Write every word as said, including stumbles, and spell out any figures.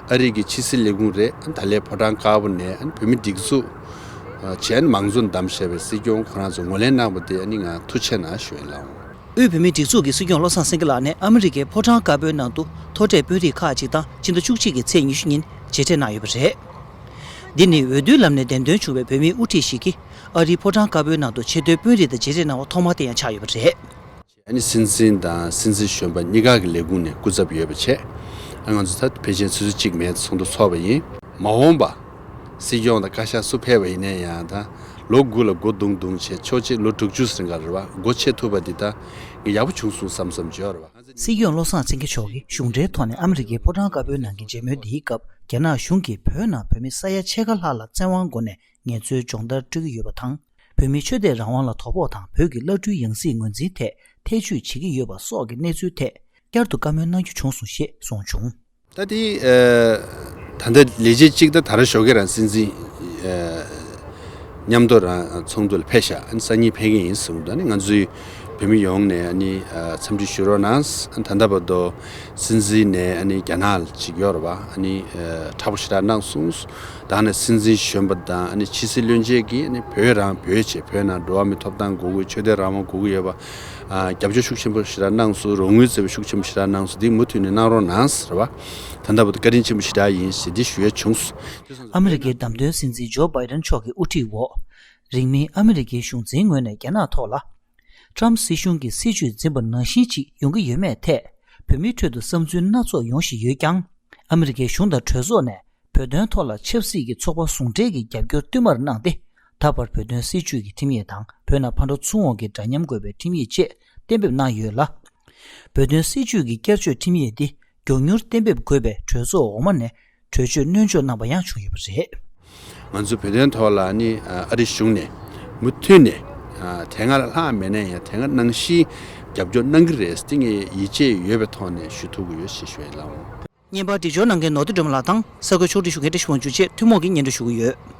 ཨ་རི་གི་ཕྱི་སྲིད་ལས་ཁུངས་རེད། ད་ལན་ཕོ་བྲང་དཀར་པོ་ནས་བོད་མི་སྒྲིག་འཛུགས་བྱས་ནས་མང་གཙོ་བདམས་བཞག་པའི་སྲིད་སྐྱོང་ཁོ་རང་ཚོ་ངོས་ལེན་གནང་བ་དེ་ཨ་ནི་ང་ཐུགས་རྗེ་གནང་ཞུ་ཡིན་ལགས། དབུས་བོད་མིའི་སྒྲིག་འཛུགས་ཀྱི་སྲིད་སྐྱོང་བློ་བཟང་སེང་གེ་ལགས་ནས་ཨ་མི་རི་ཀའི་ཕོ་བྲང་དཀར་པོའི་ནང་དུ་མཐོ་གྲས་དཔོན་རིགས་ཁག་ཅིག་དང་ཕྱི་ཟླ་བཅུ་གཅིག་གི་ཚེས་ཉི་ཤུ་ཉིན་མཇལ་འཕྲད་གནང་ཡོད་པ་རེད། འདི་ནི་འོས་བསྡུའི་ལམ་ནས་འདེམས་ཐོན་བྱུང་བའི་བོད་མིའི་དབུ་ཁྲིད་ཞིག་གིས་ཨ་རིའི་ཕོ་བྲང་དཀར་པོའི་ནང་དུ་ཆེས་མཐོའི་དཔོན་རིགས་དང་མཇལ་འཕྲད་གནང་བ་ཐོག་མ་དེ་ཡང་ཆགས་ཡོད་པ་རེད། ཨ་ནི་སྲིད་འཛིན་དང་སྲིད་འཛིན་གཞོན་པ་གཉིས་ཀ་གི་ལས་ཁུངས་ནས་སྐུ་ཚབ་ཡོད་པ་བྱས། ཨ་ང་ཚོ་ད་ཕལ་ཆེར་ཆུ་ཚོད་གཅིག་མའི་ཚོགས་འདུ་ཚོགས་པ་ཡིན། མ་འོངས་པ་སྲིད་སྐྱོང་དང་བཀའ་ཤག་སུ་ཕེབས་པ་ཡིན་ནའི་ཡང་ད་ལོ་དགུ་ལ་སྒོ་བརྡུང་བརྡུང་བྱས་ཕྱོགས་གཅིག་ལོ་དྲུག་ཅུ་ཟིན་ག་རེད་བ། སྒོ་ཕྱེ་ཐུབ་པ་འདི་ད་ངས་ཡག་པོ་བྱུང་སོང་བསམ་བསམ་བརྗོད་རེད་བ། སྲིད་སྐྱོང་བློ་བཟང་སེང་གེ་མཆོག་གིས་གཞུང་འབྲེལ་ཐོག་ནས་ཨ་མི་རི་ཀའི་ཕོ་བྲང་དཀར་པོའི་ནང་གི་མཇལ་མོལ་འདིའི་སྐབས་རྒྱ་ནག་གཞུང་གིས་བོད་ནང་བོད་མི་ས་ཡ་ཕྱེད་ཀ་ལྷག་ལ་བཙན་དབང་སྒོ་ནས་ངལ་རྩོལ་སྦྱོང་བརྡར་སྤྲོད་ཀྱི་ཡོད་པ་དང་། བོད་མིའི་ཆོས་དད་རང་དབང་ལ་དོ་ཕོག་དང་བོད་ཀྱི་བླ་སྤྲུལ་ཡང་སྲིད་ངོས་འཛིན་ཐད་ཐེ་བྱུས་བྱེད་ཀྱི་ཡོད་པ་སོགས་ཀྱི་གནས་ཚུལ་ཐད་བསྐྱར་དུ་བཀའ་མོལ་གནང་རྒྱུ་བྱུང་སོང་ཞེས་གསུངས་བྱུང་། ད་དེ་ཨ་ད་ལྟ་ལས་བྱེད་གཅིག་ད་ད་ར་ཞོགས་ཀས་རང་སྲིད་འཛིན་ཨ་མཉམ་དུ་རང་ཚོགས་འདུ་ལ་ཕེབས་ཤག་ཨ་ནི་སང་ཉིན་ཕེབས་ཀྱི་ཡིན་གསུངས་འདུག་ཨ་ནི་ང་ཚོའི་བོད་མི་ཡོངས་ནས་ཨ་ནི་ཨ་འཚམས་འདྲི་ཞུ་རོགས་གནང་། ཨ་ནི་ད་ལྟ་བར་དུ་སྲིད་འཛིན་ནས་ཨ་ནི་རྒྱ་ནག་ལ་ཅིག་ཡོད་རེད་བ། ཨ་ནི་ཨ་མཁྲེགས་པོ་ཞེ་དྲག་གནང་སོང་། ད་ནི་སྲིད་འཛིན་གཞོན་པ་དང་ཨ་ནི་ཕྱི་སྲིད་བློན་ཆེན་གྱིས་ཨ་ནི་བོད་རང་བོད་བྱས་བོད་ནང་འགྲོ་བ་མིའི་ཐོབ་ཐང་དགོས་ཀྱི་ཡོད། ཆོས་དད་རང་དབང་དགོས་ཀྱི་ཡོད་པ། ཨ་རྒྱབ་སྐྱོར་ཤུགས་ཆེན་པོ་ཞེ་དྲག་གནང་སོང་། རོགས་དངུལ་བཙལ་བའི་ཤུགས་ཆེན་པོ་ཞེ་དྲག་གནང་སོང་། འདི་མུ་མཐུད་ནས་གནང་རོགས་གནང་ཟེར་བ། ད་ལྟ་བར་དུ་བཀའ་དྲིན་ཆེན་པོ་ཞེ་དྲག་ཡིན་ཞེས་འདི་ཞུ་ཡས་བྱུང་སོང་། ཨ་མི་རི་ཀའི་བདམས་ཐོན་སྲིད་འཛིན་ཇོ་བྷའི་ཌེན་མཆོག་གི་དབུ་ཁྲིད་འོག་རིང་མིན་ཨ་མི་རི་ཀའི་གཞུང་འཛིན་ངོས་ནས་རྒྱ་ནག་ཐོག་ལ། ཊམ་སྲིད་གཞུང་གིས་སྲིད་བྱུས་འཛིན་པ་ནང་བཞིན་ཅིག་ཡོང་གི་ཡོད་མེད་ཐད་བོད་མིའི་ཁྲོད་དུ་བསམ་ཚུལ་སྣ་ཚོགས་ཡོང་བཞིན་ཡོད་ཀྱང་། ཨ་མི་རི་ཀའི་གཞུང་དང་གྲོས་ཚོགས་ནས་བོད་དོན་ཐོག་ལ་ཆབ་སྲིད་ཀྱི་ཚོགས་པ་ཟུང་འབྲེལ་གྱིས་རྒྱབ་སྐྱོར་བསྟུད་མར་གནང་སྟེ། ད་བར་བོད་དོན་སྲིད་བྱུས་ཀྱི་ཁྲིམས་ཡིག་དང་བོད་ནང་ཕར་འགྲོ་ཚུར་འོང་གི་འདྲ་མཉམ་དགོས་པའི་ཁྲིམས་ཡིག་བཅས་གཏན་འབེབས་གནང་ཡོད་ལ། བོད་དོན་སྲིད་བྱུས་ཀྱི་བསྐྱར་བཅོས་ཁྲིམས་ཡིག་འདི་མགྱོགས་མྱུར་གཏན་འབེབས་དགོས་པའི་གྲོས་ཚོགས་འོག་མ་ནས་གྲོས་ཆོད་སྣོན་འཇོག་གནང་པ་ཡང་བྱུང་ཡོད་པ་རེད། ང་ཚོ་བོད་དོན་ཐོག་ལ་ནི་ཨ་རི་གཞུང་ནས་མུ་མཐུད་ནས་ཨ་དེ་སྔ་ལྷག་མེད་ན་ཡང་དེ་སྔ་ནང་བཞིན་རྒྱབ་སྐྱོར་གནང་གི་རེད། དེ་ངས་ཡིད་ཆེས་ཡོད་པའི་ཐོག་ནས་ཞུ་ཐུབ་ཀྱི་ཡོད་ཞེས་ཞུ་ཡ་ཡིན་ལགས། བརྙན་པར་སྒྲིག་སྦྱོར་གནང་མཁན་ནོར་བུ་སྒྲོལ་མ་ལགས་དང་གསར་འགོད་ཕྱོགས་སྒྲིག་ཞུ་མཁན་བཀྲ་ཤིས་དབང་ཕྱུག་བཅས་ཐུན་མོང་གིས་སྙན་སྒྲོན་ཞུ་གི་ཡོད།